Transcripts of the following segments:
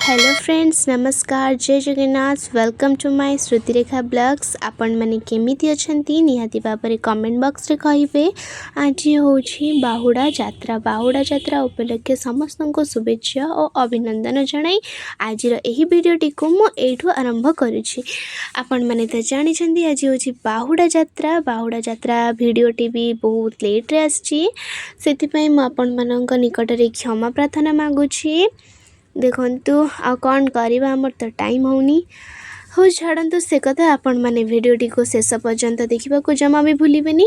Hello friends, ନମସ୍କାର, ଜୟ Jagannath. Welcome to my Shrutirekha blogs. ଆପଣମାନେ କେମିତି ଅଛନ୍ତି, ନିହାତି ଭାବରେ କମେଣ୍ଟ ବକ୍ସରେ କହିବେ। ଆଜି ହେଉଛି ବାହୁଡ଼ା ଯାତ୍ରା। ବାହୁଡ଼ା ଯାତ୍ରା ଉପଲକ୍ଷେ ସମସ୍ତଙ୍କୁ ଶୁଭେଚ୍ଛା ଓ ଅଭିନନ୍ଦନ ଜଣାଇ ଆଜିର ଏହି ଭିଡ଼ିଓଟିକୁ ମୁଁ ଏଇଠୁ ଆରମ୍ଭ କରୁଛି। ଆପଣମାନେ ତ ଜାଣିଛନ୍ତି, ଆଜି ହେଉଛି ବାହୁଡ଼ା ଯାତ୍ରା। ବାହୁଡ଼ା ଯାତ୍ରା ଭିଡ଼ିଓଟି ବି ବହୁତ ଲେଟ୍ରେ ଆସିଛି, ସେଥିପାଇଁ ମୁଁ ଆପଣମାନଙ୍କ ନିକଟରେ କ୍ଷମା ପ୍ରାର୍ଥନା ମାଗୁଛି। ଦେଖନ୍ତୁ, ଆଉ କ'ଣ କରିବା, ଆମର ତ ଟାଇମ୍ ହେଉନି। ହଉ, ଛାଡ଼ନ୍ତୁ ସେ କଥା। ଆପଣମାନେ ଭିଡ଼ିଓଟିକୁ ଶେଷ ପର୍ଯ୍ୟନ୍ତ ଦେଖିବାକୁ ଜମା ବି ଭୁଲିବେନି।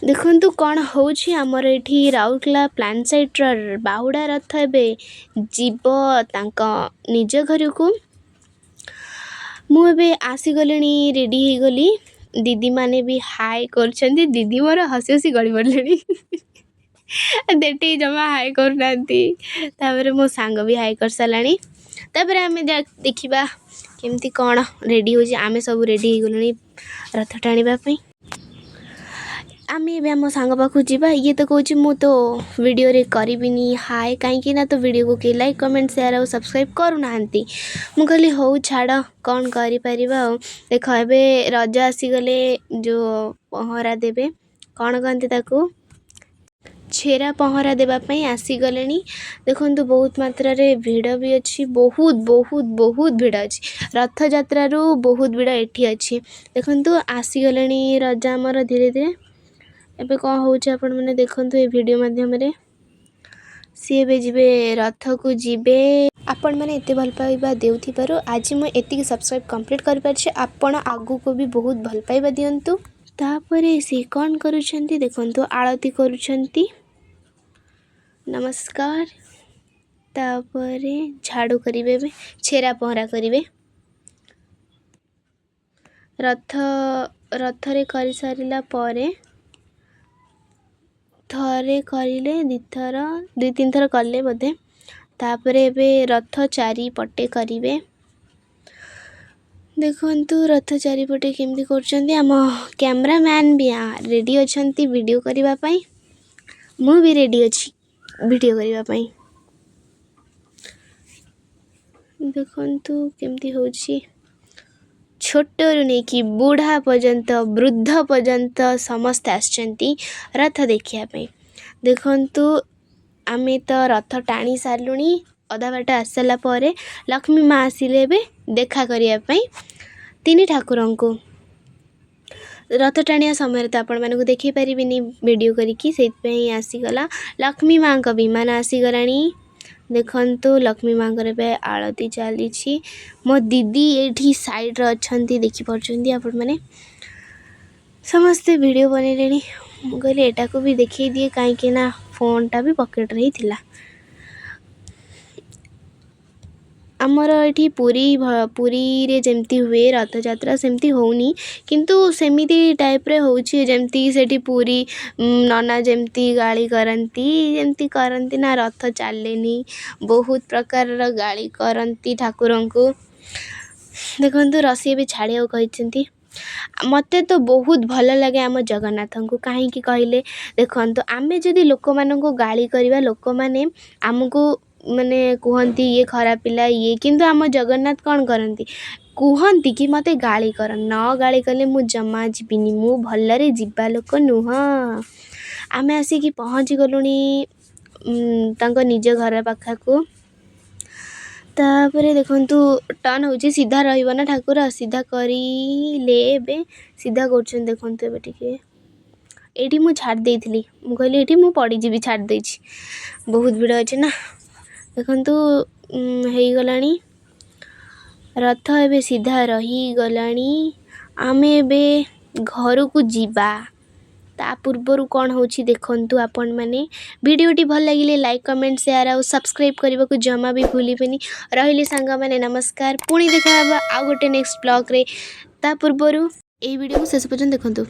ଦେଖନ୍ତୁ କ'ଣ ହେଉଛି। ଆମର ଏଠି ରାଉରକେଲା ପ୍ଲାଣ୍ଟ ସାଇଟ୍ର ବାହୁଡ଼ା ରଥ ଏବେ ଯିବ ତାଙ୍କ ନିଜ ଘରକୁ। ମୁଁ ଏବେ ଆସିଗଲିଣି, ରେଡ଼ି ହେଇଗଲି। ଦିଦିମାନେ ବି ହାଏ କରୁଛନ୍ତି। ଦିଦି ମୋର ହସି ହସି ଗଳି ପଡ଼ିଲେଣି। ଦେଟି ଜମା ହାଏ କରୁନାହାନ୍ତି। ତାପରେ ମୋ ସାଙ୍ଗ ବି ହାଏ କରିସାରିଲାଣି। ତାପରେ ଆମେ ଦେଖିବା କେମିତି କ'ଣ ରେଡ଼ି ହେଉଛି। ଆମେ ସବୁ ରେଡ଼ି ହେଇଗଲୁଣି ରଥ ଟାଣିବା ପାଇଁ। ଆମେ ଏବେ ଆମ ସାଙ୍ଗ ପାଖକୁ ଯିବା। ଇଏ ତ କହୁଛି, ମୁଁ ତ ଭିଡ଼ିଓରେ କରିବିନି ହାଏ, କାହିଁକି ନା ତ ଭିଡ଼ିଓକୁ କେହି ଲାଇକ୍, କମେଣ୍ଟ, ସେୟାର ଆଉ ସବସ୍କ୍ରାଇବ୍ କରୁନାହାନ୍ତି। ମୁଁ କହିଲି, ହଉ ଛାଡ଼, କ'ଣ କରିପାରିବା ଆଉ। ଦେଖ, ଏବେ ରଜା ଆସିଗଲେ, ଯେଉଁ ପହଁରା ଦେବେ, କ'ଣ କହନ୍ତି ତାକୁ, ଛେରା ପହଁରା ଦେବା ପାଇଁ ଆସିଗଲେଣି। ଦେଖନ୍ତୁ, ବହୁତ ମାତ୍ରାରେ ଭିଡ଼ ବି ଅଛି। ବହୁତ ବହୁତ ବହୁତ ଭିଡ଼ ଅଛି। ରଥଯାତ୍ରାରୁ ବହୁତ ଭିଡ଼ ଏଠି ଅଛି। ଦେଖନ୍ତୁ, ଆସିଗଲେଣି ରଜା ଆମର ଧୀରେ ଧୀରେ। ଏବେ କ'ଣ ହେଉଛି, ଆପଣମାନେ ଦେଖନ୍ତୁ ଏ ଭିଡ଼ିଓ ମାଧ୍ୟମରେ। ସିଏ ଏବେ ଯିବେ, ରଥକୁ ଯିବେ। ଆପଣମାନେ ଏତେ ଭଲ ପାଇବା ଦେଉଥିବାରୁ ଆଜି ମୁଁ ଏତିକି ସବସ୍କ୍ରାଇବ୍ କମ୍ପ୍ଲିଟ୍ କରିପାରିଛି। ଆପଣ ଆଗକୁ ବି ବହୁତ ଭଲ ପାଇବା ଦିଅନ୍ତୁ। ତାପରେ ସିଏ କ'ଣ କରୁଛନ୍ତି ଦେଖନ୍ତୁ, ଆଳତି କରୁଛନ୍ତି। ନମସ୍କାର। ତାପରେ ଝାଡ଼ୁ କରିବେ, ଏବେ ଛେରା ପହଁରା କରିବେ ରଥ ରଥରେ। କରିସାରିଲା ପରେ ଥରେ କରିଲେ, ଦୁଇଥର, ଦୁଇ ତିନି ଥର କଲେ ବୋଧେ। ତାପରେ ଏବେ ରଥ ଚାରିପଟେ କରିବେ। ଦେଖନ୍ତୁ, ରଥ ଚାରିପଟେ କେମିତି କରୁଛନ୍ତି। ଆମ କ୍ୟାମେରାମ୍ୟାନ୍ ବି ରେଡ଼ି ଅଛନ୍ତି ଭିଡ଼ିଓ କରିବା ପାଇଁ। ମୁଁ ବି ରେଡ଼ି ଅଛି ଭିଡ଼ିଓ କରିବା ପାଇଁ। ଦେଖନ୍ତୁ କେମିତି ହେଉଛି। ଛୋଟରୁ ନେଇକି ବୁଢ଼ା ପର୍ଯ୍ୟନ୍ତ, ବୃଦ୍ଧ ପର୍ଯ୍ୟନ୍ତ ସମସ୍ତେ ଆସିଛନ୍ତି ରଥ ଦେଖିବା ପାଇଁ। ଦେଖନ୍ତୁ, ଆମେ ତ ରଥ ଟାଣି ସାରିଲୁଣି। ଅଧା ବାଟ ଆସିସାରିଲା ପରେ ଲକ୍ଷ୍ମୀ ମା ଆସିଲେ ଏବେ ଦେଖା କରିବା ପାଇଁ ତିନି ଠାକୁରଙ୍କୁ। ରଥ ଟାଣିବା ସମୟରେ ତ ଆପଣମାନଙ୍କୁ ଦେଖାଇ ପାରିବିନି ଭିଡ଼ିଓ କରିକି, ସେଇଥିପାଇଁ ଆସିଗଲା। ଲକ୍ଷ୍ମୀ ମାଆଙ୍କ ବିମାନ ଆସିଗଲାଣି। ଦେଖନ୍ତୁ, ଲକ୍ଷ୍ମୀ ମାଆଙ୍କର ଏବେ ଆଳତି ଚାଲିଛି। ମୋ ଦିଦି ଏଇଠି ସାଇଡ଼୍ରେ ଅଛନ୍ତି, ଦେଖିପାରୁଛନ୍ତି ଆପଣମାନେ। ସମସ୍ତେ ଭିଡ଼ିଓ ବନେଇଲେଣି। ମୁଁ କହିଲି, ଏଟାକୁ ବି ଦେଖେଇ ଦିଏ, କାହିଁକି ନା ଫୋନ୍ଟା ବି ପକେଟ୍ରେ ହିଁ ଥିଲା। ଆମର ଏଠି ପୁରୀ, ପୁରୀରେ ଯେମିତି ହୁଏ ରଥଯାତ୍ରା, ସେମିତି ହେଉନି, କିନ୍ତୁ ସେମିତି ଟାଇପ୍ରେ ହେଉଛି। ଯେମିତି ସେଠି ପୁରୀ ନନା ଯେମିତି ଗାଳି କରନ୍ତି, ଯେମିତି କରନ୍ତି ନା, ରଥ ଚାଲେନି, ବହୁତ ପ୍ରକାରର ଗାଳି କରନ୍ତି ଠାକୁରଙ୍କୁ। ଦେଖନ୍ତୁ, ରସି ଏବେ ଛାଡ଼ିବାକୁ କହିଛନ୍ତି। ମୋତେ ତ ବହୁତ ଭଲ ଲାଗେ ଆମ ଜଗନ୍ନାଥଙ୍କୁ। କାହିଁକି କହିଲେ, ଦେଖନ୍ତୁ, ଆମେ ଯଦି ଲୋକମାନଙ୍କୁ ଗାଳି କରିବା, ଲୋକମାନେ ଆମକୁ ମାନେ କୁହନ୍ତି ଇଏ ଖରାପ ପିଲା ଇଏ। କିନ୍ତୁ ଆମ ଜଗନ୍ନାଥ କ'ଣ କରନ୍ତି? କୁହନ୍ତି କି ମୋତେ ଗାଳି କର, ନ ଗାଳି କଲେ ମୁଁ ଜମା ଯିବିନି, ମୁଁ ଭଲରେ ଯିବା ଲୋକ ନୁହଁ। ଆମେ ଆସିକି ପହଞ୍ଚି ଗଲୁଣି ତାଙ୍କ ନିଜ ଘର ପାଖକୁ। ତାପରେ ଦେଖନ୍ତୁ, ଟର୍ନ ହେଉଛି। ସିଧା ରହିବ ନା ଠାକୁର, ସିଧା କରିଲେ। ଏବେ ସିଧା କରୁଛନ୍ତି। ଦେଖନ୍ତୁ, ଏବେ ଟିକେ ଏଇଠି ମୁଁ ଛାଡ଼ି ଦେଇଥିଲି। ମୁଁ କହିଲି, ଏଇଠି ମୁଁ ପଡ଼ିଯିବି, ଛାଡ଼ି ଦେଇଛି। ବହୁତ ଭିଡ଼ ଅଛି ନା। ଦେଖନ୍ତୁ, ହେଇଗଲାଣି। ରଥ ଏବେ ସିଧା ରହିଗଲାଣି। ଆମେ ଏବେ ଘରକୁ ଯିବା, ତା ପୂର୍ବରୁ କ'ଣ ହେଉଛି ଦେଖନ୍ତୁ ଆପଣମାନେ। ଭିଡ଼ିଓଟି ଭଲ ଲାଗିଲେ ଲାଇକ୍, କମେଣ୍ଟ, ସେୟାର ଆଉ ସବସ୍କ୍ରାଇବ୍ କରିବାକୁ ଜମା ବି ଭୁଲିବେନି। ରହିଲି ସାଙ୍ଗମାନେ, ନମସ୍କାର। ପୁଣି ଦେଖା ହେବା ଆଉ ଗୋଟେ ନେକ୍ସଟ ବ୍ଲଗ୍ରେ। ତା ପୂର୍ବରୁ ଏହି ଭିଡ଼ିଓକୁ ଶେଷ ପର୍ଯ୍ୟନ୍ତ ଦେଖନ୍ତୁ।